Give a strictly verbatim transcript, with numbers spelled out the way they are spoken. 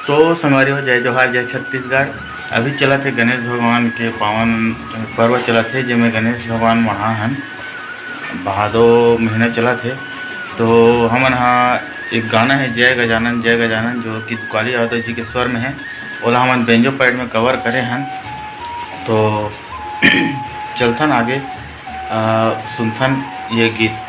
तो संगवारी हो, जय जोहार, जय छत्तीसगढ़। अभी चलत हे गणेश भगवान के पावन पर्व चलत हे, जेमे गणेश भगवान मढ़ा हन, भादो महीना चलत हे। तो हमन हा एक गाना हे जय गजानन जय गजानन, जो कि दुकाली यादव जी के स्वर में हे, ओला हमन बेंजो पैड में कवर करे हन। तो चलथन आगे, अ, सुनथन ये गीत।